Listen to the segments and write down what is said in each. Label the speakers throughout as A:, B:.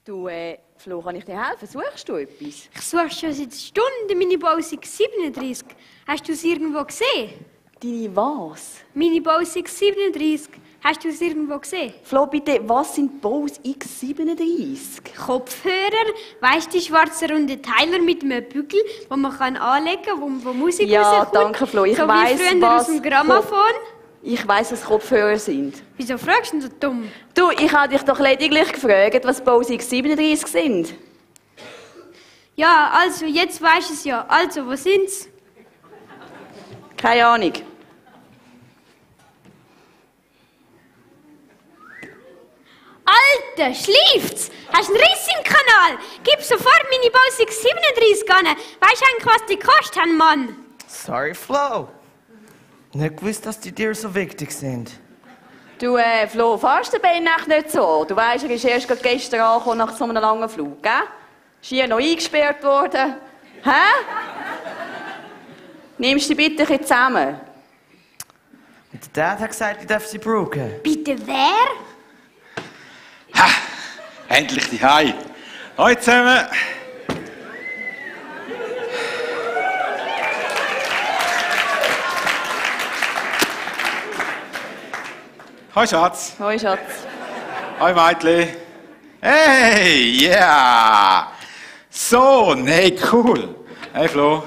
A: Du, Flo, kann ich dir helfen? Suchst du etwas?
B: Ich suche schon seit Stunden meine Bausieg 37. Hast du es irgendwo gesehen?
A: Deine was?
B: Meine Bausieg 37. Hast du es irgendwo gesehen?
A: Flo, bitte, was sind Bose X37?
B: Kopfhörer, weißt du, die schwarzen runde Teiler mit einem Bügel, wo man anlegen kann, wo Musik
A: Ja,
B: rauskommt?
A: danke, Flo. Ich
B: so
A: weiss,
B: wie früher
A: was
B: aus dem Grammophon.
A: Ich weiss, was Kopfhörer sind.
B: Wieso fragst du denn so dumm?
A: Du, ich habe dich doch lediglich gefragt, was Bose X37 sind.
B: Ja, also, jetzt weisst du es ja. Also, wo sind's?
A: Keine Ahnung.
B: Alter, schläft's? Hast du einen Riss im Kanal? Gib sofort meine Bausieg 37 an. Weisst du eigentlich, was die gekostet haben, Mann?
C: Sorry, Flo. Nicht gewusst, dass die dir so wichtig sind.
A: Du, Flo, fahrst du Ben nicht so? Du weisst, er ist erst gerade gestern angekommen nach so einem langen Flug, gell? Ist hier noch eingesperrt worden. Hä? Nimmst du dich bitte ein bisschen zusammen?
C: Und der Dad hat gesagt, ich darf sie brauchen.
B: Bitte wer?
D: Ha! Endlich die Hai. Hallo zusammen. Hallo Schatz.
A: Hoi, Schatz.
D: Hallo Mädchen. Hey, yeah. So, nee, cool. Hey Flo.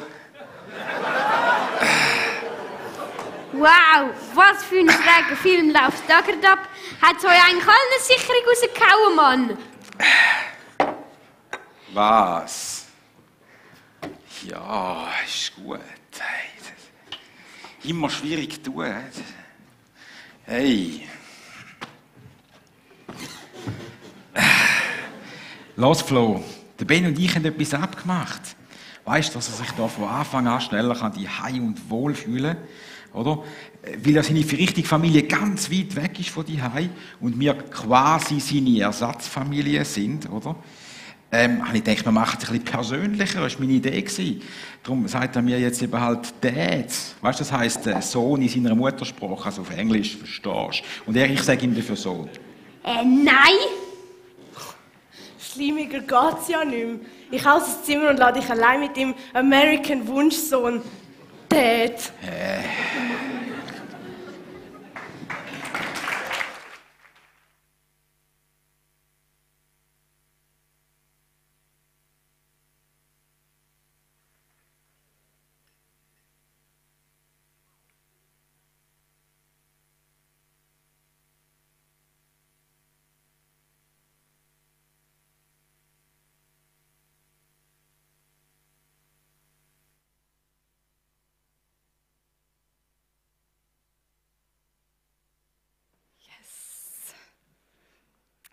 B: Wow, was für ein schräger Film läuft da gerade ab. Hat's euch eigentlich allen eine Sicherung rausgehauen, Mann?
D: Was? Ja, ist gut. Immer schwierig tun. Hey. Los, Flo. Der Ben und ich haben etwas abgemacht. Weißt du, dass er sich da von Anfang an schneller die Hai und wohl fühlen kann? Oder? Weil ja seine richtige Familie ganz weit weg ist von die Hai und wir quasi seine Ersatzfamilie sind, oder? Habe ich gedacht, wir machen es ein bisschen persönlicher, das war meine Idee. Darum sagt er mir jetzt eben halt Dad. Weißt du, das heisst Sohn in seiner Muttersprache, also auf Englisch, verstehst du? Und ich sage ihm dafür Sohn.
B: Nein!
E: Schlimmiger geht's ja nicht mehr. Ich aus dem Zimmer und lade dich allein mit dem American Wunschsohn. Dad.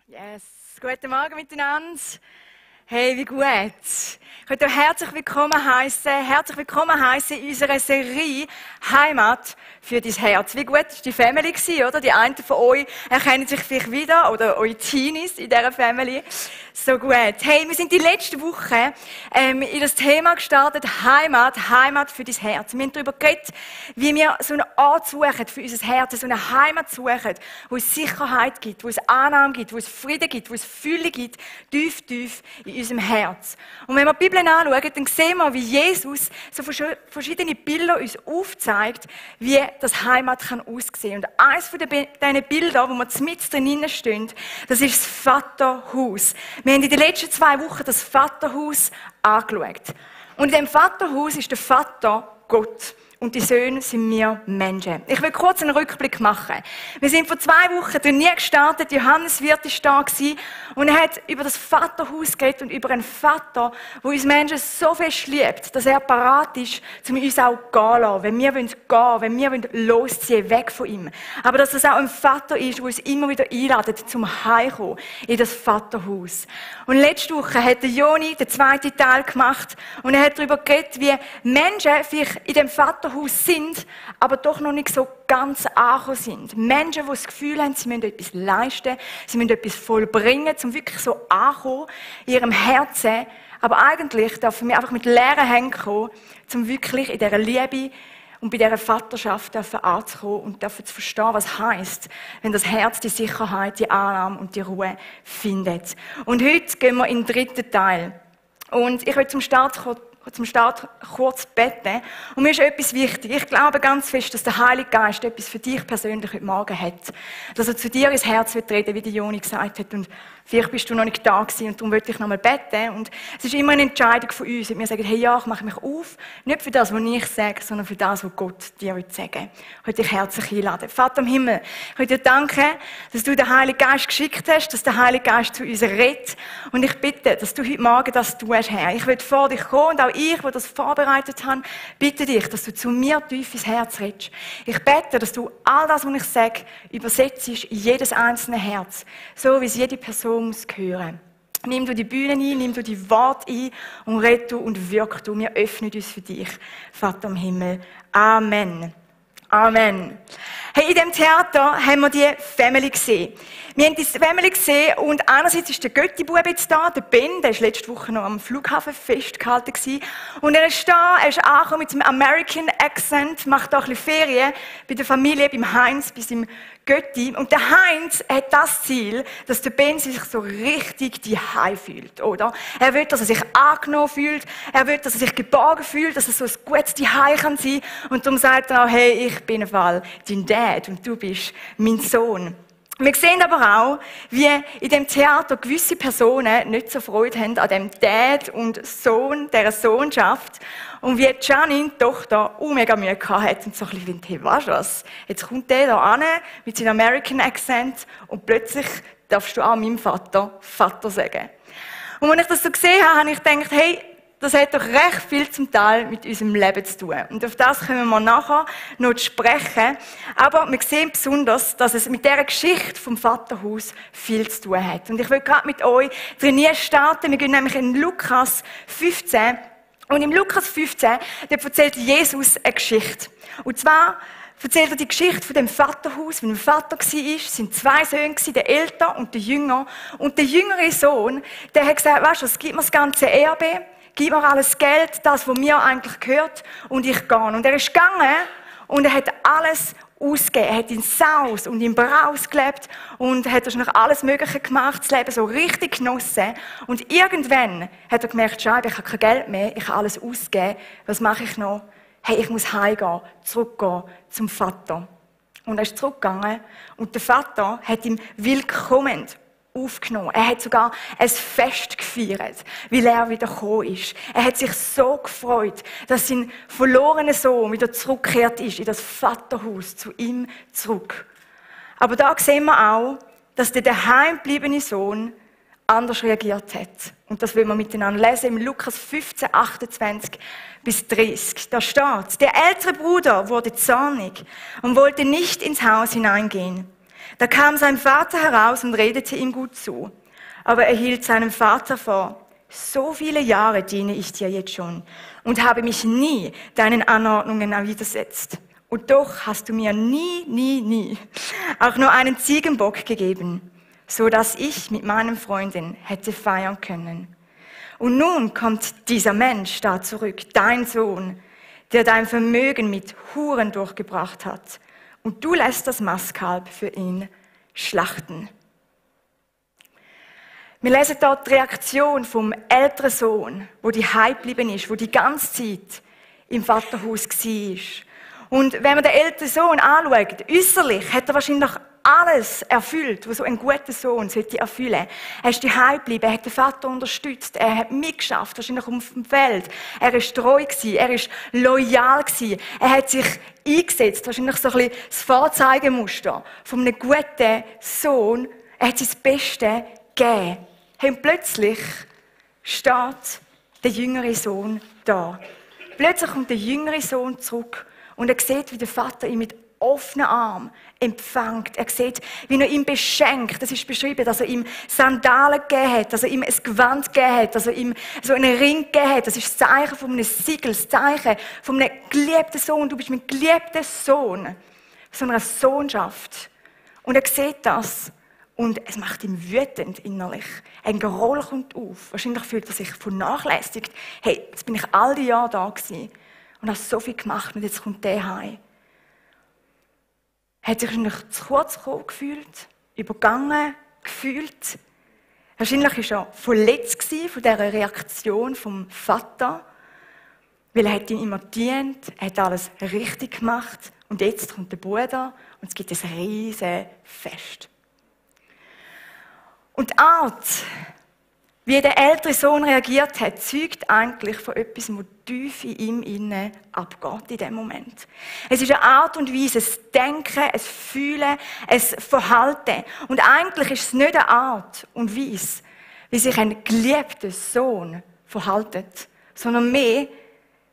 F: Yes, guten Morgen miteinander. Hey, wie gut. Ich möchte euch herzlich willkommen heißen in unserer Serie Heimat für dein Herz. Wie gut war die Family gewesen, oder? Die einen von euch erkennen sich vielleicht wieder, oder eure Teenies in dieser Family. So gut. Hey, wir sind die letzte Woche in das Thema gestartet, Heimat für dein Herz. Wir haben darüber geredet, wie wir so einen Ort suchen für unser Herz, so eine Heimat suchen, wo es Sicherheit gibt, wo es Annahme gibt, wo es Frieden gibt, wo es Fülle gibt, tief in unserem Herz. Und wenn wir die Bibel anschauen, dann sehen wir, wie Jesus so verschiedene Bilder uns aufzeigt, wie das Heimat kann aussehen. Und eines von diesen Bildern, wo wir mitten drinnen stehen, das ist das Vaterhaus. Wir haben in den letzten 2 Wochen das Vaterhaus angeschaut. Und in diesem Vaterhaus ist der Vater Gott. Und die Söhne sind wir Menschen. Ich will kurz einen Rückblick machen. Wir sind vor 2 Wochen Turnier gestartet. Johannes Wirth war da und er hat über das Vaterhaus geredet und über einen Vater, der uns Menschen so fest liebt, dass er parat ist, um uns auch gehen zu lassen, wenn wir gehen wollen, wenn wir losziehen, weg von ihm. Aber dass es auch ein Vater ist, der uns immer wieder einladet, zum Heimkommen in das Vaterhaus. Und letzte Woche hat der Joni den 2. Teil gemacht und er hat darüber geredet, wie Menschen vielleicht in dem Vaterhaus sind, aber doch noch nicht so ganz angekommen sind. Menschen, die das Gefühl haben, sie müssen etwas leisten, sie müssen etwas vollbringen, um wirklich so anzukommen in ihrem Herzen. Aber eigentlich dürfen wir einfach mit leeren Händen kommen, um wirklich in dieser Liebe und bei dieser Vaterschaft anzukommen und zu verstehen, was heisst, wenn das Herz die Sicherheit, die Annahme und die Ruhe findet. Und heute gehen wir in den 3. Teil. Und ich will zum Start kurz beten. Und mir ist etwas wichtig. Ich glaube ganz fest, dass der Heilige Geist etwas für dich persönlich heute Morgen hat. Dass er zu dir ins Herz wird reden, wie die Joni gesagt hat. Und vielleicht bist du noch nicht da gewesen und darum möchte ich nochmal beten. Und es ist immer eine Entscheidung von uns. Wir sagen, hey ja, ich mache mich auf. Nicht für das, was ich sage, sondern für das, was Gott dir sagen will. Ich möchte dich herzlich einladen. Vater im Himmel, ich möchte dir danken, dass du den Heiligen Geist geschickt hast, dass der Heilige Geist zu uns redet. Und ich bitte, dass du heute Morgen das tust, Herr. Ich will vor dich kommen und auch ich, der das vorbereitet habe, bitte dich, dass du zu mir tief ins Herz redest. Ich bete, dass du all das, was ich sage, übersetzt in jedes einzelne Herz. So wie es jede Person muss hören. Nimm du die Bühne ein, nimm du die Worte ein und red du und wirk du. Wir öffnen uns für dich, Vater im Himmel. Amen. Amen. Hey, in diesem Theater haben wir die Family gesehen. Wir haben diese Family gesehen und einerseits ist der Götti-Bub jetzt da, der Ben, der war letzte Woche noch am Flughafen festgehalten gewesen. Und er ist da, er ist angekommen mit seinem American Accent, macht auch ein bisschen Ferien bei der Familie, beim Heinz, bei seinem Götti. Und der Heinz hat das Ziel, dass der Ben sich so richtig daheim fühlt, oder? Er will, dass er sich angenommen fühlt, er will, dass er sich geborgen fühlt, dass er so ein gutes Zuhause kann sein. Und darum sagt er auch, hey, ich bin im Fall dein Dad und du bist mein Sohn. Wir sehen aber auch, wie in dem Theater gewisse Personen nicht so Freude haben an dem Dad und Sohn, dieser Sohnschaft. Und wie Janine, die Tochter, auch mega Mühe gehabt hat und so ein bisschen, hey, weißt du was? Jetzt kommt der da an mit seinem American Accent und plötzlich darfst du auch meinem Vater sagen. Und als ich das so gesehen habe, habe ich gedacht, hey, das hat doch recht viel zum Teil mit unserem Leben zu tun. Und auf das können wir nachher noch sprechen. Aber wir sehen besonders, dass es mit dieser Geschichte vom Vaterhaus viel zu tun hat. Und ich will gerade mit euch trainieren starten. Wir gehen nämlich in Lukas 15. Und im Lukas 15, dort erzählt Jesus eine Geschichte. Und zwar erzählt er die Geschichte von dem Vaterhaus, wenn ein Vater war. Es sind 2 Söhne, der Ältere und der Jünger. Und der jüngere Sohn, der hat gesagt, weißt du, es gibt mir das ganze Erbe. Gib mir alles Geld, das, was mir eigentlich gehört, und ich gehe. Und er ist gegangen und er hat alles ausgegeben. Er hat in Saus und in Braus gelebt und hat wahrscheinlich alles Mögliche gemacht, das Leben so richtig genossen. Und irgendwann hat er gemerkt, Scheibe, ich habe kein Geld mehr, ich habe alles ausgegeben. Was mache ich noch? Hey, ich muss heimgehen, zurückgehen zum Vater. Und er ist zurückgegangen und der Vater hat ihm willkommen aufgenommen. Er hat sogar ein Fest gefeiert, weil er wieder gekommen ist. Er hat sich so gefreut, dass sein verlorener Sohn wieder zurückgekehrt ist in das Vaterhaus, zu ihm zurück. Aber da sehen wir auch, dass der daheim gebliebene Sohn anders reagiert hat. Und das wollen wir miteinander lesen im Lukas 15, 28 bis 30. Da steht, der ältere Bruder wurde zornig und wollte nicht ins Haus hineingehen. Da kam sein Vater heraus und redete ihm gut zu. Aber er hielt seinem Vater vor, so viele Jahre diene ich dir jetzt schon und habe mich nie deinen Anordnungen widersetzt. Und doch hast du mir nie auch nur einen Ziegenbock gegeben, so dass ich mit meinen Freunden hätte feiern können. Und nun kommt dieser Mensch da zurück, dein Sohn, der dein Vermögen mit Huren durchgebracht hat. Und du lässt das Mastkalb für ihn schlachten. Wir lesen dort die Reaktion vom älteren Sohn, wo die heim geblieben ist, wo die ganze Zeit im Vaterhaus war. Und wenn man den älteren Sohn anschaut, äußerlich hat er wahrscheinlich alles erfüllt, was so ein guter Sohn sollte erfüllen. Er ist daheim geblieben, er hat den Vater unterstützt, er hat mitgeschafft, wahrscheinlich auf dem Feld. Er ist treu gewesen, er ist loyal gewesen, er hat sich eingesetzt, wahrscheinlich so ein bisschen das Vorzeigemuster von einem guten Sohn. Er hat sein Bestes gegeben. Und plötzlich steht der jüngere Sohn da. Plötzlich kommt der jüngere Sohn zurück und er sieht, wie der Vater ihn mit offenen Arm empfängt. Er sieht, wie er ihn beschenkt. Das ist beschrieben, dass er ihm Sandalen gegeben hat, dass er ihm ein Gewand gegeben hat, dass er ihm so einen Ring gegeben hat. Das ist das Zeichen von einem Siegel, das Zeichen von einem geliebten Sohn. Du bist mein geliebter Sohn. So einer Sohnschaft. Und er sieht das. Und es macht ihn wütend innerlich. Ein Groll kommt auf. Wahrscheinlich fühlt er sich vernachlässigt. Hey, jetzt bin ich all die Jahre da gewesen. Und und hast so viel gemacht und jetzt kommt der heim. Hat sich wahrscheinlich zu kurz gekommen gefühlt, übergangen gefühlt. Wahrscheinlich war er verletzt von dieser Reaktion vom Vater, weil er hat ihm immer gedient, er hat alles richtig gemacht und jetzt kommt der Bruder und es gibt ein riesiges Fest. Und die Art, wie der ältere Sohn reagiert hat, zeugt eigentlich von etwas, was tief in ihm innen abgeht in dem Moment. Es ist eine Art und Weise, ein Denken, ein Fühlen, ein Verhalten. Und eigentlich ist es nicht eine Art und Weise, wie sich ein geliebter Sohn verhaltet, sondern mehr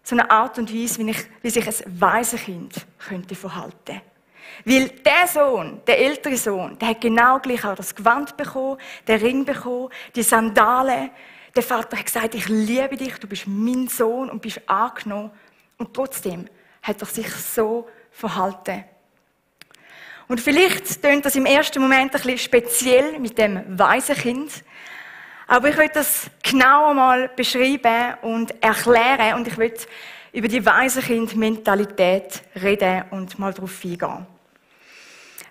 F: so eine Art und Weise, wie sich ein Waisenkind könnte verhalten. Weil der Sohn, der ältere Sohn, der hat genau gleich auch das Gewand bekommen, den Ring bekommen, die Sandalen. Der Vater hat gesagt, ich liebe dich, du bist mein Sohn und bist angenommen. Und trotzdem hat er sich so verhalten. Und vielleicht tönt das im ersten Moment ein bisschen speziell mit dem Waisenkind. Aber ich will das genauer mal beschreiben und erklären. Und ich will über die Waisenkind-Mentalität reden und mal darauf eingehen.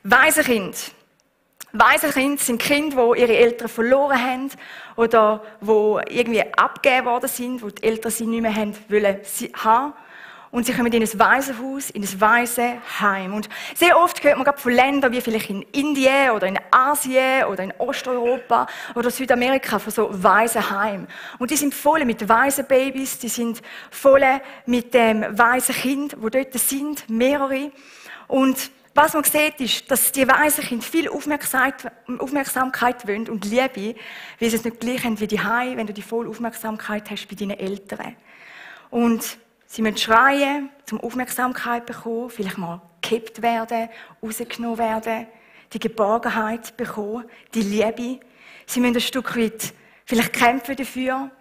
F: Waisenkind. Waisenkinder sind Kinder, die ihre Eltern verloren haben oder die irgendwie abgegeben worden sind, wo die Eltern sie nicht mehr haben wollen haben. Und sie kommen in ein Waisenhaus, in ein Waisenheim. Und sehr oft hört man gerade von Ländern wie vielleicht in Indien oder in Asien oder in Osteuropa oder Südamerika von so Waisenheimen. Und die sind voll mit Waisenbabys, die sind voll mit dem Waisenkind, die dort sind, mehrere. Und was man sieht, ist, dass die Waisenkinder viel Aufmerksamkeit wollen und Liebe, weil sie es nicht gleich haben wie die Hause, wenn du die volle Aufmerksamkeit hast bei deinen Eltern. Und sie müssen schreien, um Aufmerksamkeit zu bekommen, vielleicht mal gekippt werden, rausgenommen werden, die Geborgenheit bekommen, die Liebe. Sie müssen ein Stück weit vielleicht kämpfen dafür.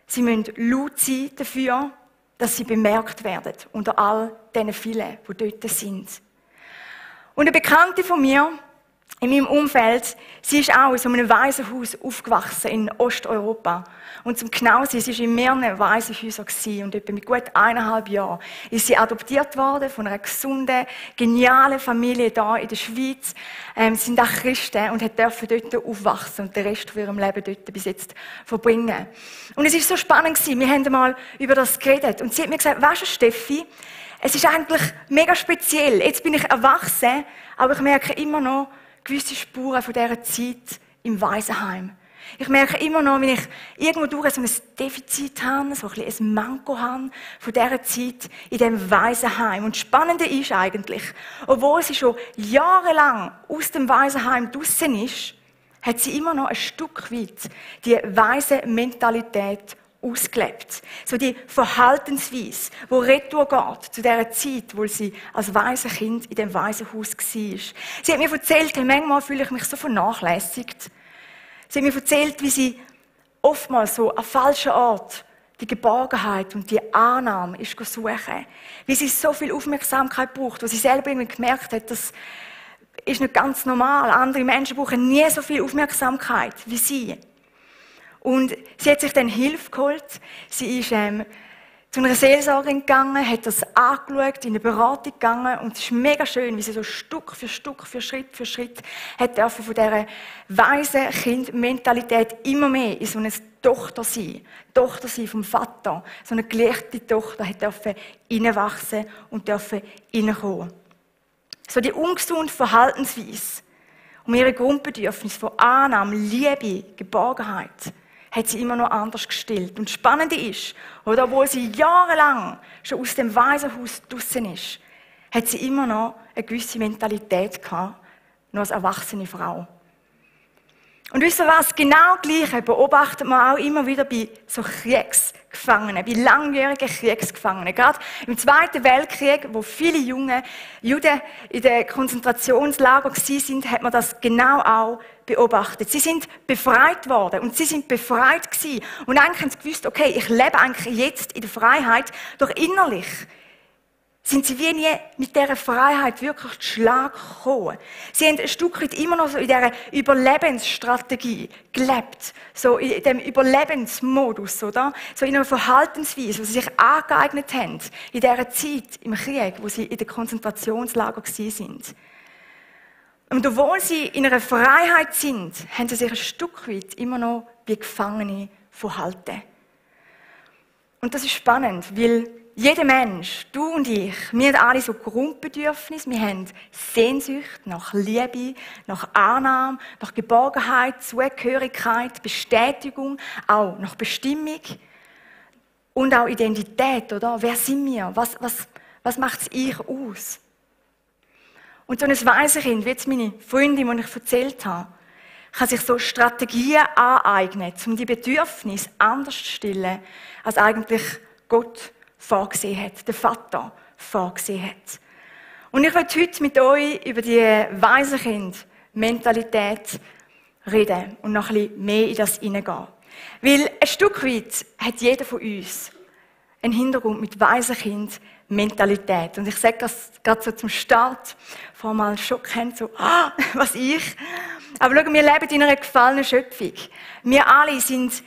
F: Sie müssen laut sein dafür, dass sie bemerkt werden unter all diesen vielen, die dort sind. Und eine Bekannte von mir, in meinem Umfeld, sie ist auch in so einem Waisenhaus aufgewachsen in Osteuropa. Und zum genau sein, sie war in mehreren Waisenhäusern und etwa mit gut 1,5 Jahren ist sie adoptiert worden von einer gesunden, genialen Familie hier in der Schweiz. Sie sind auch Christen und durften dort aufwachsen und den Rest von ihrem Leben dort bis jetzt verbringen. Und es war so spannend gewesen. Wir haben einmal über das geredet und sie hat mir gesagt, weisst du, Steffi, es ist eigentlich mega speziell. Jetzt bin ich erwachsen, aber ich merke immer noch gewisse Spuren von dieser Zeit im Waisenheim. Ich merke immer noch, wenn ich irgendwo durch so ein Defizit habe, so ein bisschen ein Manko habe von dieser Zeit in diesem Waisenheim. Und das Spannende ist eigentlich, obwohl sie schon jahrelang aus dem Waisenheim draussen ist, hat sie immer noch ein Stück weit die Waisenmentalität ausgelebt. So die Verhaltensweise, die retour geht zu dieser Zeit, wo sie als Waisenkind in dem Waisenhaus war. Sie hat mir erzählt, manchmal fühle ich mich so vernachlässigt. Sie hat mir erzählt, wie sie oftmals so an falschen Ort die Geborgenheit und die Annahme ist suchen. Wie sie so viel Aufmerksamkeit braucht, wo sie selber irgendwie gemerkt hat, das ist nicht ganz normal. Andere Menschen brauchen nie so viel Aufmerksamkeit wie sie. Und sie hat sich dann Hilfe geholt. Sie ist zu einer Seelsorgerin gegangen, hat das angeschaut, in eine Beratung gegangen. Und es ist mega schön, wie sie so Stück für Stück, Schritt für Schritt hat dürfen von dieser Waisenkind-Mentalität immer mehr in so eine Tochter sein vom Vater. So eine geliebte Tochter hat dürfen reinwachsen und dürfen reinkommen. So die ungesunde Verhaltensweise um ihre Grundbedürfnisse von Annahme, Liebe, Geborgenheit hat sie immer noch anders gestellt. Und das Spannende ist, obwohl sie jahrelang schon aus dem Waisenhaus draussen ist, hat sie immer noch eine gewisse Mentalität gehabt, noch als erwachsene Frau. Und wisst ihr was? Genau Gleiche beobachtet man auch immer wieder bei so Kriegsgefangenen, bei langjährigen Kriegsgefangenen. Gerade im Zweiten Weltkrieg, wo viele junge Juden in den Konzentrationslagern waren, hat man das genau auch beobachtet. Sie sind befreit worden und sie sind befreit gewesen. Und eigentlich haben sie gewusst, okay, ich lebe eigentlich jetzt in der Freiheit, doch innerlich sind sie wie nie mit dieser Freiheit wirklich zu Schlag gekommen. Sie haben ein Stück weit immer noch so in dieser Überlebensstrategie gelebt. So in dem Überlebensmodus, oder? So in einer Verhaltensweise, die sie sich angeeignet haben in dieser Zeit im Krieg, wo sie in den Konzentrationslagern waren. Und obwohl sie in einer Freiheit sind, haben sie sich ein Stück weit immer noch wie Gefangene verhalten. Und das ist spannend, weil jeder Mensch, du und ich, wir haben alle so Grundbedürfnisse, wir haben Sehnsucht nach Liebe, nach Annahme, nach Geborgenheit, Zugehörigkeit, Bestätigung, auch nach Bestimmung und auch Identität, oder? Wer sind wir? Was macht es ich aus? Und so ein Waisenkind, wie jetzt meine Freundin, die ich erzählt habe, kann sich so Strategien aneignen, um die Bedürfnisse anders zu stillen, als eigentlich Gott vorgesehen hat, der Vater vorgesehen hat. Und ich möchte heute mit euch über die Waisenkind-Mentalität reden und noch ein bisschen mehr in das hineingehen. Weil ein Stück weit hat jeder von uns einen Hintergrund mit Waisenkind-Mentalität. Und ich sage das gerade so zum Start, vor mal einen Schock haben, so, was ich. Aber schau, wir leben in einer gefallenen Schöpfung. Wir alle sind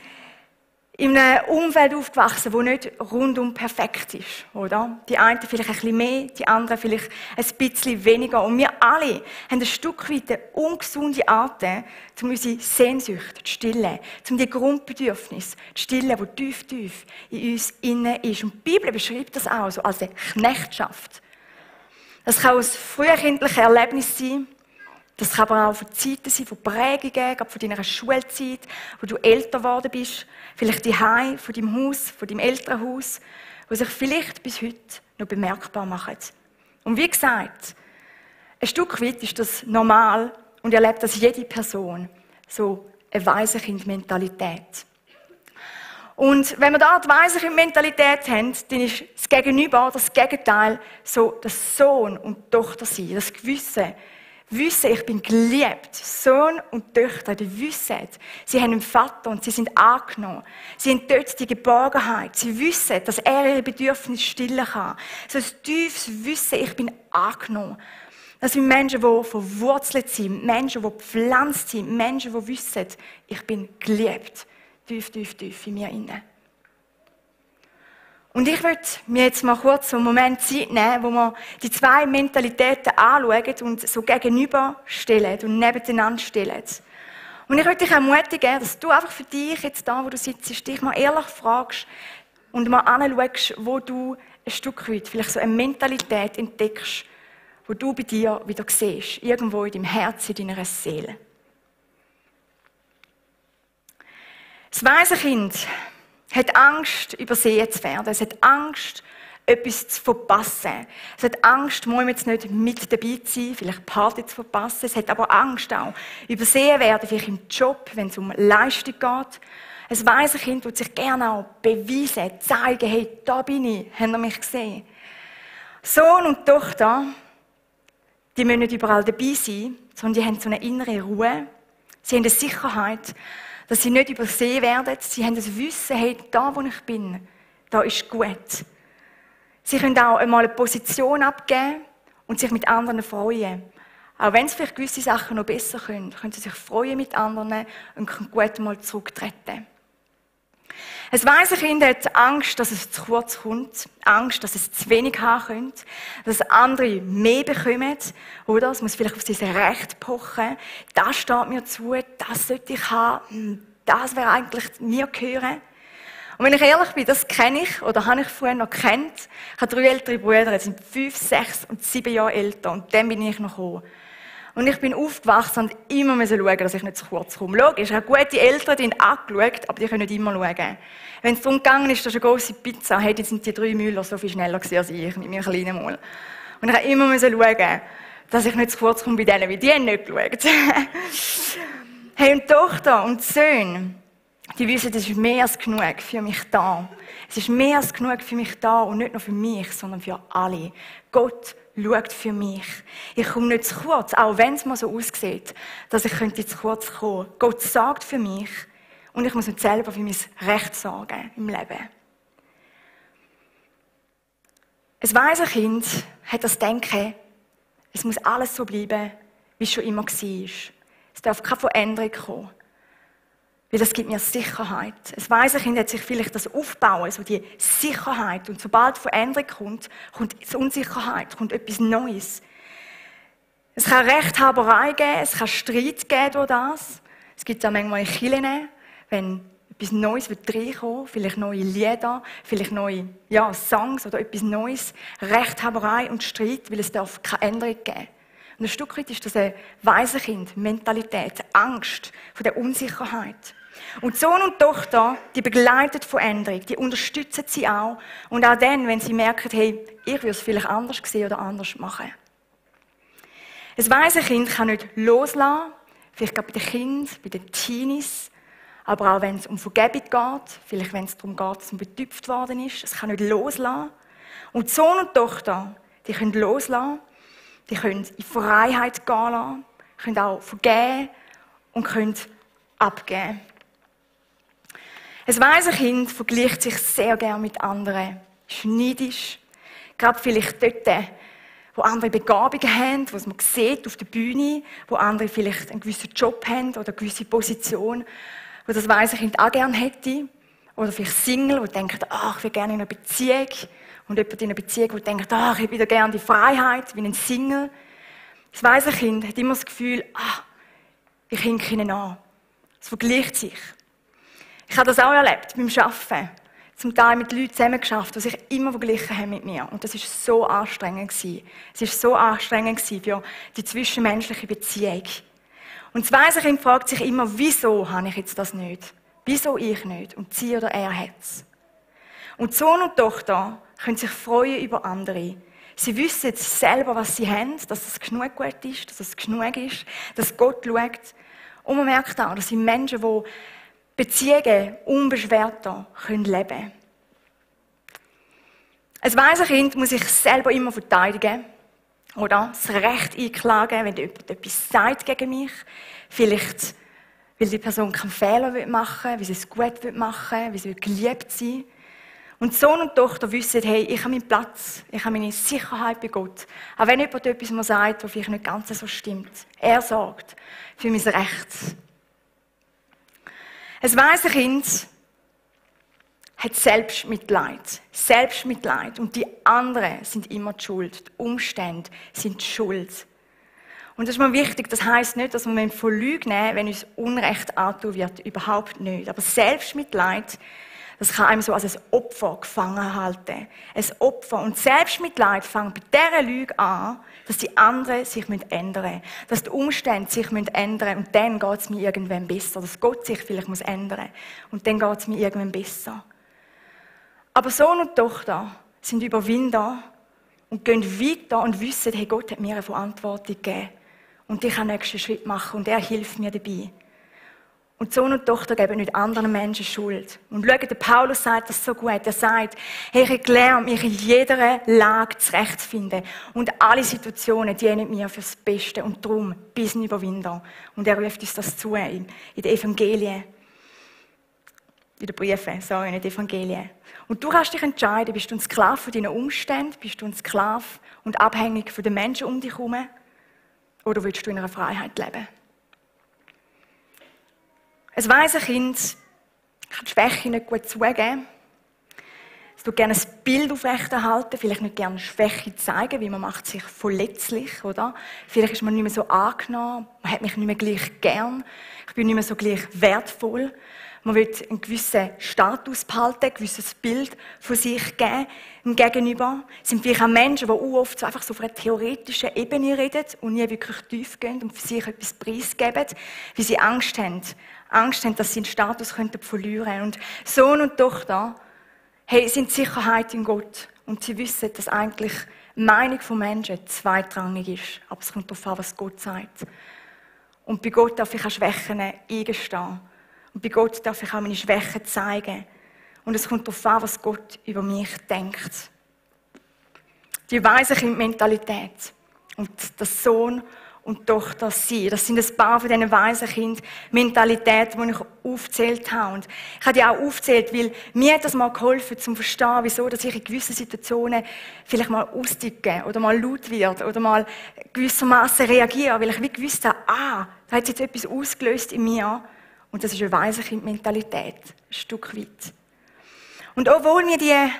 F: in einem Umfeld aufgewachsen, das nicht rundum perfekt ist, oder? Die einen vielleicht ein bisschen mehr, die anderen vielleicht ein bisschen weniger. Und wir alle haben ein Stück weit eine ungesunde Art, um unsere Sehnsucht zu stillen, um die Grundbedürfnisse zu stillen, die tief, tief in uns innen ist. Und die Bibel beschreibt das auch so als eine Knechtschaft. Das kann aus frühkindlichen Erlebnissen sein. Das kann aber auch von Zeiten sein, von Prägungen, gerade von deiner Schulzeit, wo du älter geworden bist. Vielleicht die Heim von deinem Haus, von deinem Elternhaus, die sich vielleicht bis heute noch bemerkbar machen. Und wie gesagt, ein Stück weit ist das normal und erlebt das jede Person. So eine Waisenkind-Mentalität. Und wenn wir da die Waisenkind-Mentalität haben, dann ist das Gegenüber, das Gegenteil, so das Sohn und Tochter sein, das Gewissen. Wissen, ich bin geliebt. Sohn und Töchter, die wissen, sie haben einen Vater und sie sind angenommen. Sie haben dort die Geborgenheit. Sie wissen, dass er ihre Bedürfnisse stillen kann. So ein tiefes Wissen, ich bin angenommen. Das sind Menschen, die verwurzelt sind, Menschen, die gepflanzt sind, Menschen, die wissen, ich bin geliebt. Tief, tief, tief in mir inne. Und ich möchte mir jetzt mal kurz einen Moment Zeit nehmen, wo wir die zwei Mentalitäten anschauen und so gegenüberstellen und nebeneinander stellen. Und ich möchte dich ermutigen, dass du einfach für dich jetzt da, wo du sitzt, dich mal ehrlich fragst und mal anschaust, wo du ein Stück weit vielleicht so eine Mentalität entdeckst, wo du bei dir wieder siehst, irgendwo in deinem Herzen, in deiner Seele. Das Waisenkind hat Angst, übersehen zu werden. Es hat Angst, etwas zu verpassen. Es hat Angst, mal jetzt nicht mit dabei zu sein, vielleicht Party zu verpassen. Es hat aber Angst auch, übersehen werden, vielleicht im Job, wenn es um Leistung geht. Ein Waisenkind wird sich gerne auch beweisen, zeigen, hey, da bin ich, habt ihr mich gesehen? Sohn und Tochter, die müssen nicht überall dabei sein, sondern die haben so eine innere Ruhe. Sie haben eine Sicherheit, dass sie nicht übersehen werden. Sie haben das Wissen, hey, da wo ich bin, da ist gut. Sie können auch einmal eine Position abgeben und sich mit anderen freuen. Auch wenn sie vielleicht gewisse Sachen noch besser können sie sich freuen mit anderen und können gut mal zurücktreten. Ein Waisenkind hat Angst, dass es zu kurz kommt, Angst, dass es zu wenig haben könnte, dass andere mehr bekommen, oder? Es muss vielleicht auf sein Recht pochen. Das steht mir zu, das sollte ich haben, das wäre eigentlich mir gehören. Und wenn ich ehrlich bin, das kenne ich, oder habe ich früher noch gekannt. Ich habe 3 ältere Brüder, die sind 5, 6 und 7 Jahre älter, und dann bin ich noch gekommen. Und ich bin aufgewachsen und immer schauen, dass ich nicht zu kurz komme. Logisch, ich habe gute Eltern, die haben angeschaut, aber die können nicht immer schauen. Wenn es darum gegangen ist, dass eine grosse Pizza, hey, dann sind die 3 Müller so viel schneller gewesen als ich, mit meinem kleinen Mal. Und ich habe immer schauen, dass ich nicht zu kurz komme bei denen, weil die haben nicht geschaut. Hey, und Tochter und Söhne, die wissen, es ist mehr als genug für mich da. Es ist mehr als genug für mich da, und nicht nur für mich, sondern für alle. Gott schaut für mich. Ich komme nicht zu kurz, auch wenn es mal so aussieht, dass ich zu kurz kommen könnte. Gott sorgt für mich, und ich muss nicht selber für mein Recht sorgen im Leben. Ein weises Kind hat das Denken, es muss alles so bleiben, wie es schon immer war. Es darf keine Veränderung kommen. Weil das gibt mir Sicherheit. Ein weises Kind hat sich vielleicht das aufbauen, so die Sicherheit. Und sobald Veränderung kommt, kommt die Unsicherheit, kommt etwas Neues. Es kann Rechthaberei geben, es kann Streit geben durch das. Es gibt auch manchmal in Kirchen, wenn etwas Neues reinkommen, vielleicht neue Lieder, vielleicht neue Songs oder etwas Neues. Rechthaberei und Streit, weil es darf keine Änderung geben. Und ein Stück weit ist das eine weise Kind, Mentalität, Angst vor der Unsicherheit. Und Sohn und Tochter, die begleiten die Veränderung, die unterstützen sie auch. Und auch dann, wenn sie merken, hey, ich würde es vielleicht anders sehen oder anders machen. Ein weise Kind kann nicht loslassen, vielleicht gerade bei den Kindern, bei den Teenies, aber auch wenn es um Vergebung geht, vielleicht wenn es darum geht, dass man betüpft worden ist, es kann nicht loslassen. Und Sohn und Tochter, die können loslassen, die können in Freiheit gehen lassen, können auch vergeben und können abgeben. Ein weises Kind vergleicht sich sehr gerne mit anderen, ist neidisch, gerade vielleicht dort, wo andere Begabungen haben, was man sieht auf der Bühne, wo andere vielleicht einen gewissen Job haben oder eine gewisse Position, wo das weise Kind auch gerne hätte. Oder vielleicht Single, die denken, ich will gerne in einer Beziehung. Und jemand in einer Beziehung, der denkt, ich hätte wieder gerne die Freiheit, wie ein Single. Das weise Kind hat immer das Gefühl, ich hinke ihnen an. Es vergleicht sich. Ich habe das auch erlebt beim Arbeiten. Zum Teil mit Leuten zusammengearbeitet, die sich immer verglichen haben mit mir. Und das war so anstrengend. Es war so anstrengend für die zwischenmenschliche Beziehung. Und das weise Kind fragt sich immer, wieso habe ich jetzt das nicht? Wieso ich nicht? Und sie oder er hat es. Und Sohn und Tochter können sich freuen über andere. Sie wissen selber, was sie haben, dass es genug gut ist, dass es genug ist, dass Gott schaut. Und man merkt auch, dass sie Menschen, die Beziehungen unbeschwerter leben können. Ein weises Kind muss sich selber immer verteidigen. Oder das Recht einklagen, wenn jemand etwas sagt gegen mich. Vielleicht, weil die Person keinen Fehler machen will, weil sie es gut machen will, weil sie geliebt sein will. Und Sohn und Tochter wissen, hey, ich habe meinen Platz, ich habe meine Sicherheit bei Gott. Auch wenn jemand etwas mir sagt, was vielleicht nicht ganz so stimmt. Er sorgt für mein Recht. Ein weises Kind hat Selbstmitleid. Selbstmitleid. Und die anderen sind immer die Schuld. Die Umstände sind die Schuld. Und das ist mir wichtig. Das heisst nicht, dass wir von Lügen nehmen, wenn uns Unrecht angetan wird. Überhaupt nicht. Aber Selbstmitleid, das kann einem so als ein Opfer gefangen halten. Ein Opfer. Und Selbstmitleid fängt bei dieser Lüge an, dass die anderen sich ändern müssen. Dass die Umstände sich ändern müssen. Und dann geht es mir irgendwann besser. Dass Gott sich vielleicht ändern muss. Und dann geht es mir irgendwann besser. Aber Sohn und Tochter sind Überwinder und gehen weiter und wissen, hey, Gott hat mir eine Verantwortung gegeben. Und ich kann den nächsten Schritt machen und er hilft mir dabei. Und Sohn und Tochter geben nicht anderen Menschen Schuld. Und schaut, der Paulus sagt das so gut. Er sagt, hey, ich habe gelernt, mich in jeder Lage zurechtzufinden. Und alle Situationen dienen mir fürs Beste. Und darum bis ein Überwinder. Und er ruft uns das zu in den Evangelien. In den Briefen, sorry, nicht Evangelien. Und du kannst dich entscheiden, bist du ein Sklave von deinen Umständen, bist du ein Sklave und abhängig von den Menschen um dich herum, oder willst du in einer Freiheit leben? Ein weises Kind kann die Schwäche nicht gut zugeben. Es tut gerne ein Bild aufrechterhalten, vielleicht nicht gerne Schwäche zeigen, weil man macht sich verletzlich, oder? Vielleicht ist man nicht mehr so angenommen, man hat mich nicht mehr gleich gern, ich bin nicht mehr so gleich wertvoll. Man will einen gewissen Status behalten, ein gewisses Bild von sich geben im Gegenüber. Es sind vielleicht auch Menschen, die oft so einfach so auf einer theoretischen Ebene reden und nie wirklich tief gehen und für sich etwas preisgeben, weil sie Angst haben. Angst haben, dass sie den Status verlieren könnten. Und Sohn und Tochter sind Sicherheit in Gott. Und sie wissen, dass eigentlich die Meinung von Menschen zweitrangig ist. Aber es kommt darauf an, was Gott sagt. Und bei Gott darf ich auch Schwächen eingestehen. Und bei Gott darf ich auch meine Schwächen zeigen. Und es kommt darauf an, was Gott über mich denkt. Die weise Kind-Mentalität und das Sohn- und Tochter sein. Das sind ein paar von diesen Waisenkind-Mentalitäten, die ich aufgezählt habe. Und ich habe die auch aufgezählt, weil mir hat das mal geholfen, zum zu verstehen, wieso dass ich in gewissen Situationen vielleicht mal ausdrücke oder mal laut wird oder mal gewissermaßen reagiere, weil ich wie gewusst habe, da hat jetzt etwas ausgelöst in mir. Und das ist eine Waisenkind-Mentalität, ein Stück weit. Und obwohl wir die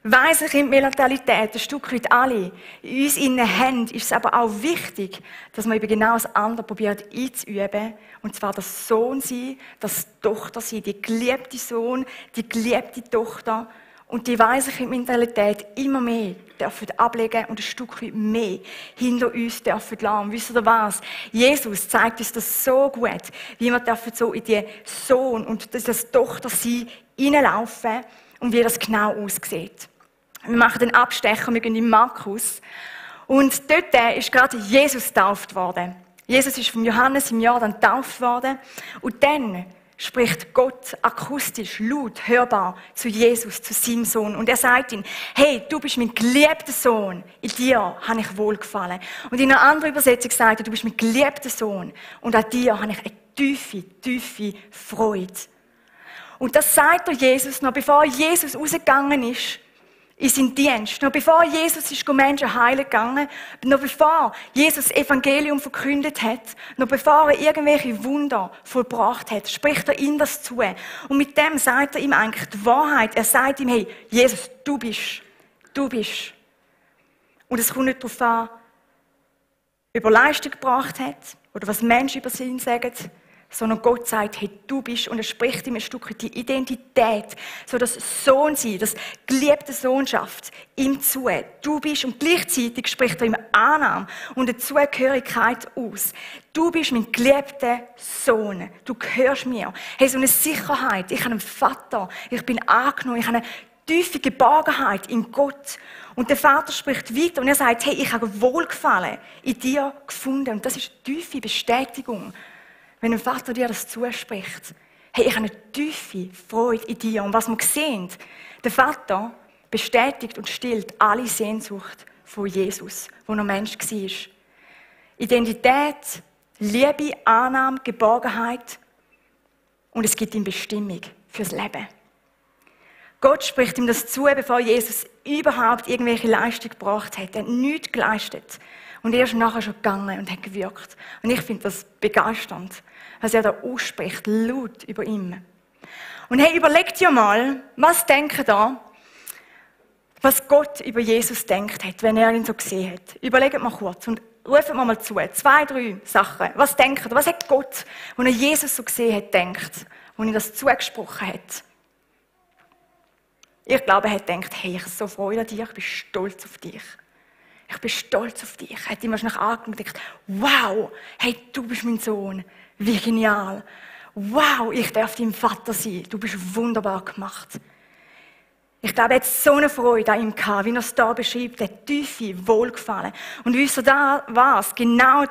F: Waisenkind-Mentalität ein Stück weit alle in uns innen haben, ist es aber auch wichtig, dass man eben genau das andere probiert einzuüben. Und zwar das Sohn sein, das Tochter sein, die geliebte Sohn, die geliebte Tochter. Und die Waisenkind-Mentalität immer mehr dürfen ablegen und ein Stück weit mehr hinter uns dürfen lassen. Wisst ihr was? Jesus zeigt uns das so gut, wie wir dürfen so in die Sohn und das Tochter sein hineinlaufen und wie das genau aussieht. Wir machen den Abstecher, wir gehen in Markus. Und dort ist gerade Jesus getauft worden. Jesus ist von Johannes im Jordan getauft worden. Und dann spricht Gott akustisch, laut, hörbar zu Jesus, zu seinem Sohn. Und er sagt ihm, hey, du bist mein geliebter Sohn. In dir habe ich wohlgefallen. Und in einer anderen Übersetzung sagt er, du bist mein geliebter Sohn. Und an dir habe ich eine tiefe, tiefe Freude. Und das sagt er Jesus, noch bevor Jesus rausgegangen ist, in seinen Dienst. Noch bevor Jesus ist Menschen heilen gegangen, noch bevor Jesus das Evangelium verkündet hat, noch bevor er irgendwelche Wunder vollbracht hat, spricht er ihm das zu. Und mit dem sagt er ihm eigentlich die Wahrheit. Er sagt ihm, hey, Jesus, du bist. Und es kommt nicht darauf an, ob er Leistung gebracht hat oder was Menschen über ihn sagen, sondern Gott sagt, hey, du bist, und er spricht ihm ein Stück die Identität, so das Sohnsein, das geliebte Sohnschaft ihm zu. Du bist, und gleichzeitig spricht er ihm Annahme und eine Zugehörigkeit aus. Du bist mein geliebter Sohn. Du gehörst mir. Hey, so eine Sicherheit. Ich habe einen Vater. Ich bin angenommen. Ich habe eine tiefe Geborgenheit in Gott. Und der Vater spricht weiter und er sagt, hey, ich habe Wohlgefallen in dir gefunden. Und das ist eine tiefe Bestätigung. Wenn ein Vater dir das zuspricht, hey, ich habe eine tiefe Freude in dir. Und was wir sehen, der Vater bestätigt und stillt alle Sehnsucht von Jesus, wo er Mensch war. Identität, Liebe, Annahme, Geborgenheit und es gibt ihm Bestimmung fürs Leben. Gott spricht ihm das zu, bevor Jesus überhaupt irgendwelche Leistung gebracht hat. Er hat nichts geleistet. Und er ist nachher schon gegangen und hat gewirkt. Und ich finde das begeisternd, was er da ausspricht, laut über ihn. Und hey, überlegt ja mal, was denkt ihr, was Gott über Jesus denkt hat, wenn er ihn so gesehen hat. Überlegt mal kurz und ruft mal zu. 2, 3 Sachen. Was denkt ihr? Was hat Gott, als er Jesus so gesehen hat, denkt, als er das zugesprochen hat? Ich glaube, er hat gedacht, hey, ich habe so Freude an dir, ich bin stolz auf dich. Ich bin stolz auf dich. Er hat immer schnell angeschaut und gedacht, wow, hey, du bist mein Sohn. Wie genial. Wow, ich darf dein Vater sein. Du bist wunderbar gemacht. Ich glaube, er hat so eine Freude an ihm gehabt, wie er es da beschreibt, der tiefe Wohlgefallen. Und wisst ihr da was? Genau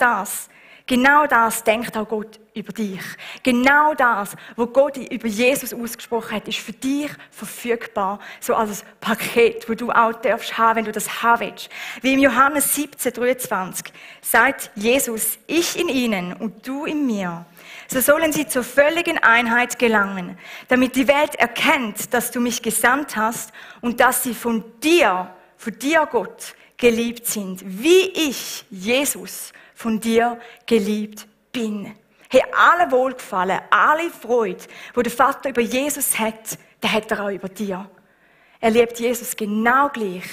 F: das denkt auch Gott über dich. Genau das, was Gott über Jesus ausgesprochen hat, ist für dich verfügbar. So als Paket, das du auch darfst haben, wenn du das haben willst. Wie im Johannes 17,23 sagt Jesus, ich in ihnen und du in mir. So sollen sie zur völligen Einheit gelangen, damit die Welt erkennt, dass du mich gesandt hast und dass sie von dir Gott, geliebt sind, wie ich, Jesus, von dir geliebt bin. Hey, alle Wohlgefallen, alle Freude, die der Vater über Jesus hat, der hat er auch über dir. Er liebt Jesus genau gleich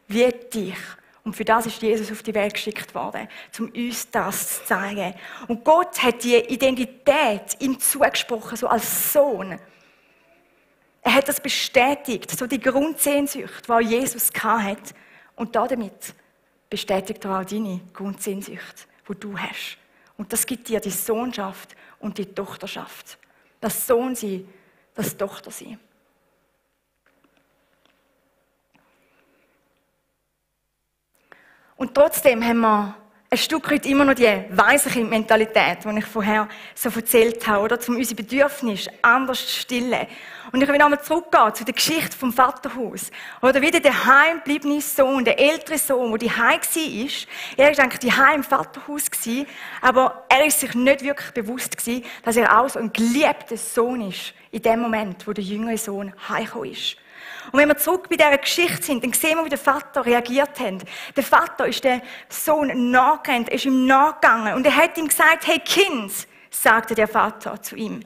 F: wie dich. Und für das ist Jesus auf die Welt geschickt worden, um uns das zu zeigen. Und Gott hat die Identität ihm zugesprochen, so als Sohn. Er hat das bestätigt, so die Grundsehnsucht, die auch Jesus hatte. Und damit bestätigt er auch deine Grundsehnsucht, die du hast. Und das gibt dir die Sohnschaft und die Tochterschaft. Das Sohnsein, das Tochtersein. Und trotzdem haben wir ein Stück weit immer noch die Waisenkind-Mentalität, die ich vorher so erzählt habe, oder? Um unsere Bedürfnisse anders zu stillen. Und ich will nochmal zurückgehen zu der Geschichte vom Vaterhaus. Oder wieder der heimgebliebene Sohn, der ältere Sohn, der daheim war. Er war eigentlich daheim im Vaterhaus, aber er ist sich nicht wirklich bewusst gewesen, dass er auch so ein geliebter Sohn ist, in dem Moment, wo der jüngere Sohn heimgekommen ist. Und wenn wir zurück bei dieser Geschichte sind, dann sehen wir, wie der Vater reagiert hat. Der Vater ist dem Sohn nachgerannt, ist ihm nachgegangen und er hat ihm gesagt, hey Kind, sagte der Vater zu ihm,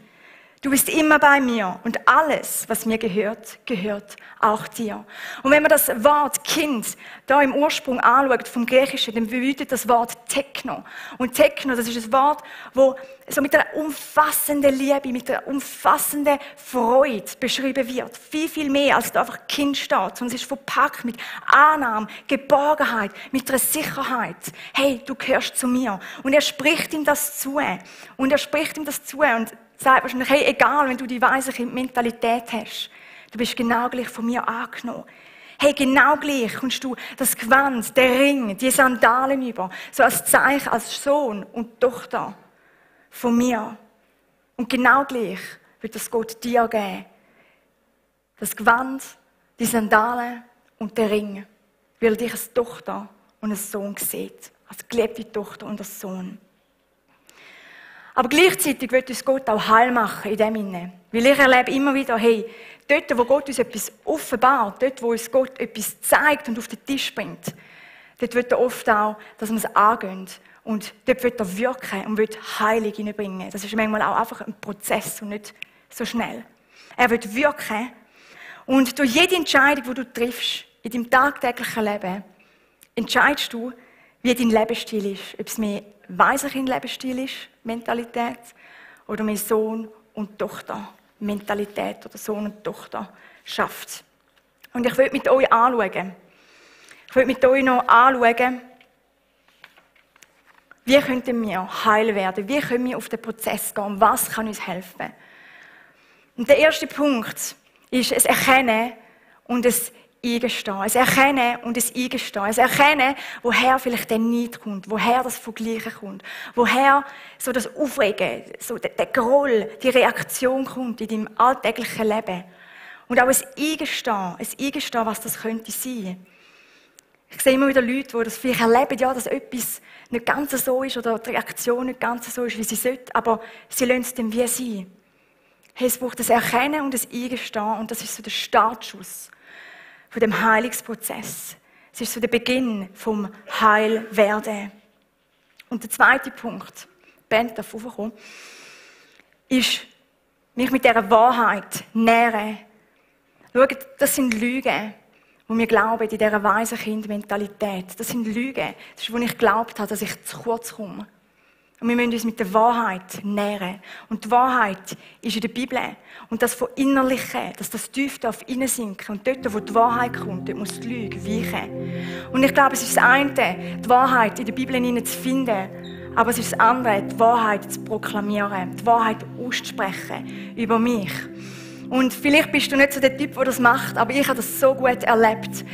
F: du bist immer bei mir und alles, was mir gehört, gehört auch dir. Und wenn man das Wort Kind da im Ursprung anschaut, vom Griechischen, dann bedeutet das Wort Techno. Und Techno, das ist ein Wort, wo so mit einer umfassenden Liebe, mit einer umfassenden Freude beschrieben wird. Viel, viel mehr, als da einfach Kind steht. Und es ist verpackt mit Annahme, Geborgenheit, mit einer Sicherheit. Hey, du gehörst zu mir. Und er spricht ihm das zu. Und sagt wahrscheinlich, hey, egal, wenn du die Waisenkind-Mentalität hast, du bist genau gleich von mir angenommen. Hey, genau gleich kommst du das Gewand, den Ring, die Sandalen über, so als Zeichen, als Sohn und Tochter von mir. Und genau gleich wird das Gott dir geben. Das Gewand, die Sandalen und der Ring, weil er dich als Tochter und als Sohn sieht. Als geliebte Tochter und als Sohn. Aber gleichzeitig wird uns Gott auch heil machen in dem Sinne. Weil ich erlebe immer wieder, hey, dort, wo Gott uns etwas offenbart, dort, wo uns Gott etwas zeigt und auf den Tisch bringt, dort wird er oft auch, dass wir es angehen. Und dort wird er wirken und wird Heilung hineinbringen. Das ist manchmal auch einfach ein Prozess und nicht so schnell. Er wird wirken. Und durch jede Entscheidung, die du triffst, in deinem tagtäglichen Leben, entscheidest du, wie dein Lebensstil ist. Ob es mehr Waisenkind-Lebensstil ist, Mentalität, oder mehr Sohn und Tochter, Mentalität oder Sohn und Tochter schafft. Und ich will mit euch anschauen. Ich will mit euch noch anschauen, wie könnten wir heil werden? Wie können wir auf den Prozess gehen? Was kann uns helfen? Und der erste Punkt ist es Erkennen und es Eingestehen. Es Erkennen und es Eingestehen. Es Erkennen, woher vielleicht der Neid kommt, woher das Vergleichen kommt, woher so das Aufregen, so der Groll, die Reaktion kommt in deinem alltäglichen Leben. Und auch ein Eingestehen, was das könnte sein. Ich sehe immer wieder Leute, die das vielleicht erleben, ja, dass etwas nicht ganz so ist oder die Reaktion nicht ganz so ist, wie sie sollte, aber sie lassen es dann wie sein. Hey, es braucht ein Erkennen und ein Eingestehen und das ist so der Startschuss von dem Heilungsprozess. Es ist so der Beginn vom Heilwerden. Und der zweite Punkt, Band darf raufkommen, ist, mich mit dieser Wahrheit nähren. Schaut, das sind Lügen, wo wir glauben, in dieser Waisenkind-Mentalität. Das sind Lügen. Das ist, wo ich geglaubt habe, dass ich zu kurz komme. Und wir müssen uns mit der Wahrheit nähren. Und die Wahrheit ist in der Bibel. Und das Verinnerlichen, dass das tief hineinsinken. Und dort, wo die Wahrheit kommt, dort muss die Lüge weichen. Und ich glaube, es ist das eine, die Wahrheit in der Bibel zu finden. Aber es ist das andere, die Wahrheit zu proklamieren. Die Wahrheit auszusprechen über mich. Und vielleicht bist du nicht so der Typ, der das macht, aber ich habe das so gut erlebt.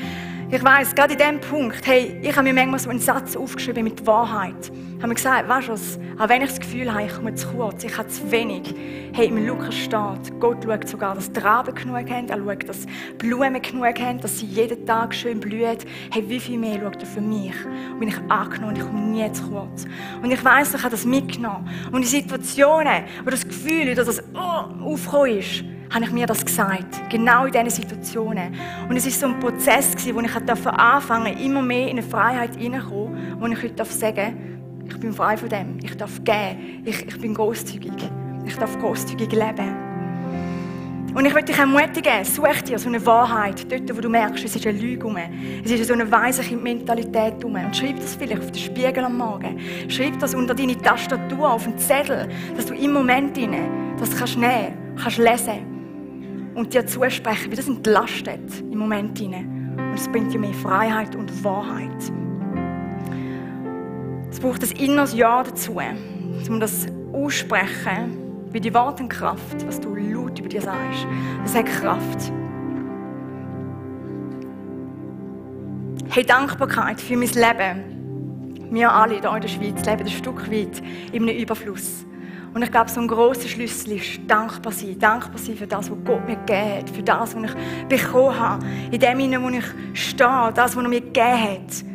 F: Ich weiss, gerade in diesem Punkt, hey, ich habe mir manchmal so einen Satz aufgeschrieben mit Wahrheit. Ich habe mir gesagt, weißt du was, auch wenn ich das Gefühl habe, ich komme zu kurz, ich habe zu wenig. Hey, im Lukas steht, Gott schaut sogar, dass die Raben genug haben, er schaut, dass Blumen genug haben, dass sie jeden Tag schön blühen. Hey, wie viel mehr schaut er für mich? Und bin ich angenommen und ich komme nie zu kurz. Und ich weiss, ich habe das mitgenommen. Und in Situationen, wo das Gefühl oder das aufgekommen ist, habe ich mir das gesagt. Genau in diesen Situationen. Und es war so ein Prozess, wo ich anfangen durfte, immer mehr in eine Freiheit hineinzukommen, wo ich heute sagen darf, ich bin frei von dem. Ich darf geben. Ich bin grosszügig. Ich darf grosszügig leben. Und ich möchte dich ermutigen, such dir so eine Wahrheit, dort, wo du merkst, es ist eine Lüge rum. Es ist so eine Waisenkind-Mentalität rum. Und schreib das vielleicht auf den Spiegel am Morgen. Schreib das unter deine Tastatur, auf einen Zettel, dass du im Moment das kannst nehmen, kannst lesen und dir zusprechen, wie das entlastet im Moment hinein. Und es bringt dir mehr Freiheit und Wahrheit. Es braucht ein inneres Ja dazu, um das aussprechen, wie die Worte Kraft, was du laut über dir sagst. Das hat Kraft. Hey, Dankbarkeit für mein Leben wir alle hier in der Schweiz leben ein Stück weit in einem Überfluss. Und ich glaube, so ein grosser Schlüssel ist dankbar sein. Dankbar sein für das, was Gott mir gegeben hat. Für das, was ich bekommen habe. In dem hinein, wo ich stehe. Das, was er mir gegeben hat.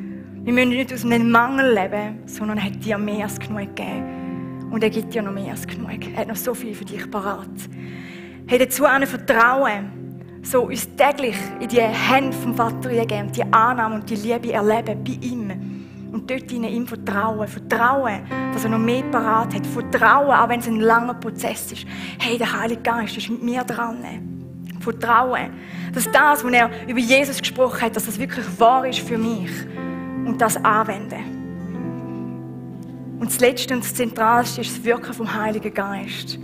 F: Wir müssen nicht aus einem Mangel leben, sondern er hat dir mehr als genug gegeben. Und er gibt dir noch mehr als genug. Er hat noch so viel für dich parat. Hey, dazu auch Vertrauen. So uns täglich in die Hände vom Vater geben. Die Annahme und die Liebe erleben bei ihm. Und dort ihm vertrauen. Vertrauen, dass er noch mehr parat hat. Vertrauen, auch wenn es ein langer Prozess ist. Hey, der Heilige Geist ist mit mir dran. Vertrauen, dass das, was er über Jesus gesprochen hat, dass das wirklich wahr ist für mich. Und das anwenden. Und das Letzte und das Zentralste ist das Wirken vom Heiligen Geist.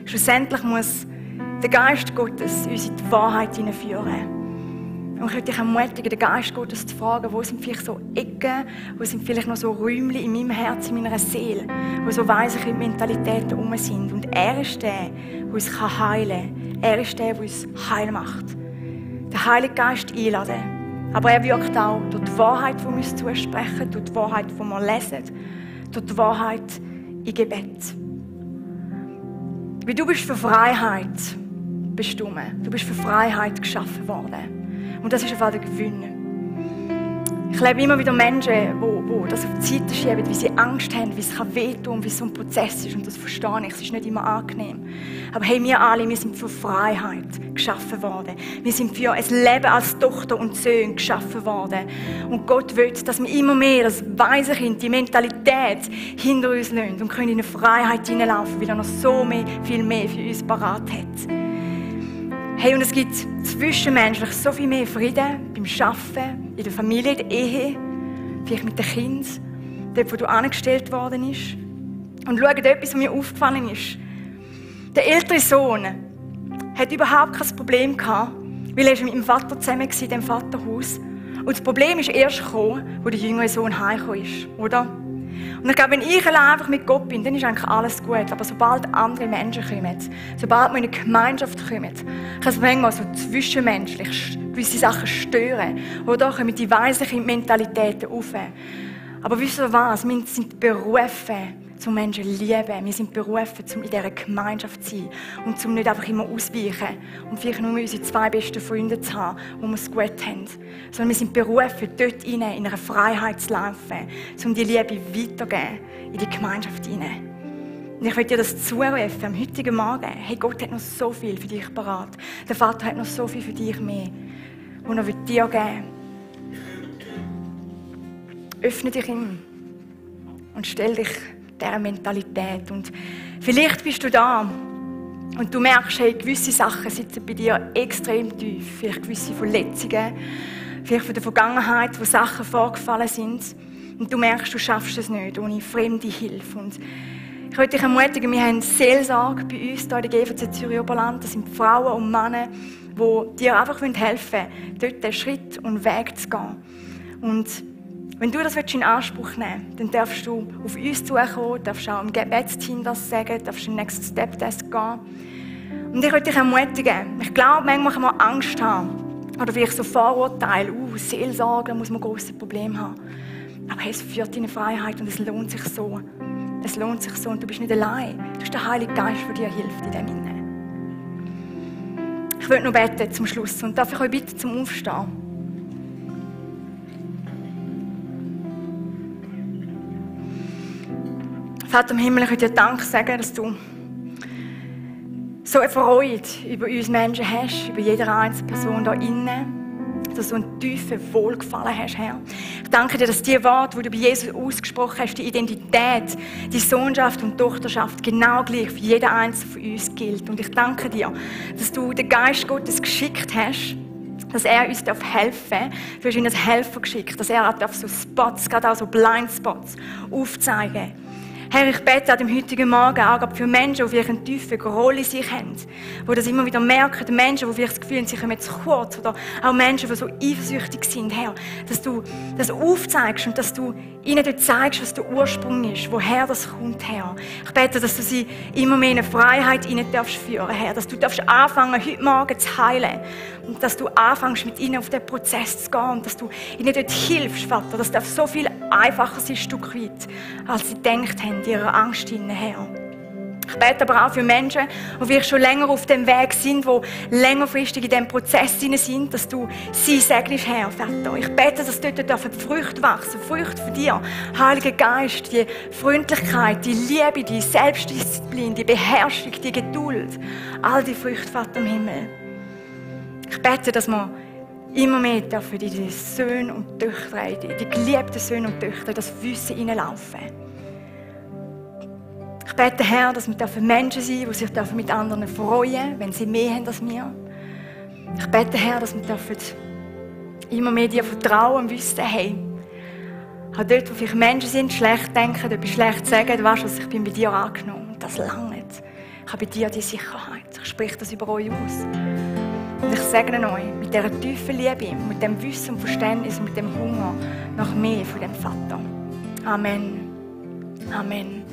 F: Schlussendlich muss der Geist Gottes uns in die Wahrheit hineinführen. Und ich möchte dich ermutigen, den Geist Gottes zu fragen, wo sind vielleicht so Ecken, wo sind vielleicht noch so Räumchen in meinem Herz, in meiner Seele, wo so weise Mentalitäten herum sind. Und er ist der, der uns heilen kann. Er ist der, der uns heil macht. Den Heiligen Geist einladen. Aber er wirkt auch durch die Wahrheit, die wir uns zusprechen, durch die Wahrheit, die wir lesen, durch die Wahrheit im Gebet. Weil du bist für Freiheit bestimmt. Du bist für Freiheit geschaffen worden. Und das ist einfach der Gewinn. Ich lebe immer wieder Menschen, die das auf die Seite schieben, wie sie Angst haben, wie es wehtun kann, wie es so ein Prozess ist. Und das verstehe ich. Es ist nicht immer angenehm. Aber hey, wir alle, wir sind für Freiheit geschaffen worden. Wir sind für ein Leben als Tochter und Söhne geschaffen worden. Und Gott will, dass wir immer mehr das weise Kind, die Mentalität hinter uns lassen und können in eine Freiheit hineinlaufen, weil er noch so viel mehr für uns parat hat. Hey, und es gibt zwischenmenschlich so viel mehr Frieden beim Arbeiten, in der Familie, in der Ehe, vielleicht mit den Kindern, dort, wo du angestellt worden bist. Und schau, etwas, was mir aufgefallen ist. Der ältere Sohn hat überhaupt kein Problem gehabt, weil er mit dem Vater zusammen war, in diesem Vaterhaus. Und das Problem ist erst gekommen, wo der jüngere Sohn heimgekommen ist, oder? Und ich glaube, wenn ich allein einfach mit Gott bin, dann ist eigentlich alles gut. Aber sobald andere Menschen kommen, sobald wir in eine Gemeinschaft kommen, kann es manchmal so zwischenmenschlich gewisse Sachen stören. Oder kommen die weislichen Mentalitäten auf. Aber wisst ihr was? Wir sind berufen, zum Menschen zu lieben. Wir sind berufen, um in dieser Gemeinschaft zu sein. Und zum nicht einfach immer ausweichen. Und vielleicht nur unsere 2 besten Freunde zu haben, die wir es gut haben. Sondern wir sind berufen, dort in einer Freiheit zu laufen. Um die Liebe weiterzugeben in die Gemeinschaft hinein. Und ich will dir das zurufen am heutigen Morgen. Hey, Gott hat noch so viel für dich parat. Der Vater hat noch so viel für dich mehr, was er dir geben will. Öffne dich ihm und stell dich dieser Mentalität. Und vielleicht bist du da und du merkst, hey, gewisse Sachen sitzen bei dir extrem tief. Vielleicht gewisse Verletzungen, vielleicht von der Vergangenheit, wo Sachen vorgefallen sind. Und du merkst, du schaffst es nicht ohne fremde Hilfe. Und ich möchte dich ermutigen, wir haben Seelsorge bei uns hier in der GVC Zürich Oberland. Das sind Frauen und Männer, die dir einfach helfen wollen, dort den Schritt und Weg zu gehen. Und wenn du das in Anspruch nehmen willst, dann darfst du auf uns zukommen, darfst auch im Gebetsteam das sagen, darfst den Next Step Test gehen. Und ich möchte dich ermutigen. Ich glaube, manchmal kann man Angst haben. Oder vielleicht so Vorurteile, Seelsorge, da muss man große Probleme haben. Aber hey, es führt in eine Freiheit und es lohnt sich so. Es lohnt sich so und du bist nicht allein. Du hast den Heiligen Geist, der dir hilft in dem Sinne. Ich will noch beten zum Schluss und darf ich euch bitten zum Aufstehen. Vater im Himmel, ich möchte dir Dank sagen, dass du so eine Freude über uns Menschen hast, über jede einzelne Person hier innen. Dass du einen tiefen Wohlgefallen hast, Herr. Ich danke dir, dass die Worte, die du bei Jesus ausgesprochen hast, die Identität, die Sohnschaft und Tochterschaft genau gleich für jeden Einzelnen von uns gilt. Und ich danke dir, dass du den Geist Gottes geschickt hast, dass er uns helfen darf. Du hast ihn als Helfer geschickt, dass er auch so Spots, gerade auch so Blindspots, aufzeigen darf. Herr, ich bete an dem heutigen Morgen auch für Menschen, die vielleicht eine tiefe Groll in sich haben, die das immer wieder merken, Menschen, die vielleicht das Gefühl haben, sie kommen zu kurz, oder auch Menschen, die so eifersüchtig sind, Herr, dass du das aufzeigst und dass du ihnen dort zeigst, was der Ursprung ist, woher das kommt, Herr. Ich bete, dass du sie immer mehr in eine Freiheit führen darfst, Herr, dass du anfangen heute Morgen zu heilen und dass du anfängst, mit ihnen auf den Prozess zu gehen und dass du ihnen dort hilfst, Vater, dass so viel einfacher sind, ein Stück weit, als sie gedacht haben, in ihrer Angst hinterher. Ich bete aber auch für Menschen, die vielleicht schon länger auf dem Weg sind, die längerfristig in diesem Prozess sind, dass du sie segnest, Herr, Vater. Ich bete, dass dort die Früchte wachsen, Früchte von dir. Heiliger Geist, die Freundlichkeit, die Liebe, die Selbstdisziplin, die Beherrschung, die Geduld. All die Früchte, Vater im Himmel. Ich bete, dass wir immer mehr dürfen in die Söhne und Töchter, in die geliebten Söhne und Töchter, das Wissen hineinlaufen. Ich bete, Herr, dass wir Menschen sein dürfen, die sich mit anderen freuen, wenn sie mehr haben als wir. Ich bete, Herr, dass wir immer mehr dir vertrauen und wissen, hey, auch dort, wo vielleicht Menschen sind, schlecht denken, etwas schlecht sagen, du weißt was, ich bin bei dir angenommen. Und das langt. Ich habe bei dir die Sicherheit. Ich spreche das über euch aus. Und ich segne euch mit dieser tiefen Liebe, mit dem Wissen und Verständnis und mit dem Hunger nach mehr von dem Vater. Amen. Amen.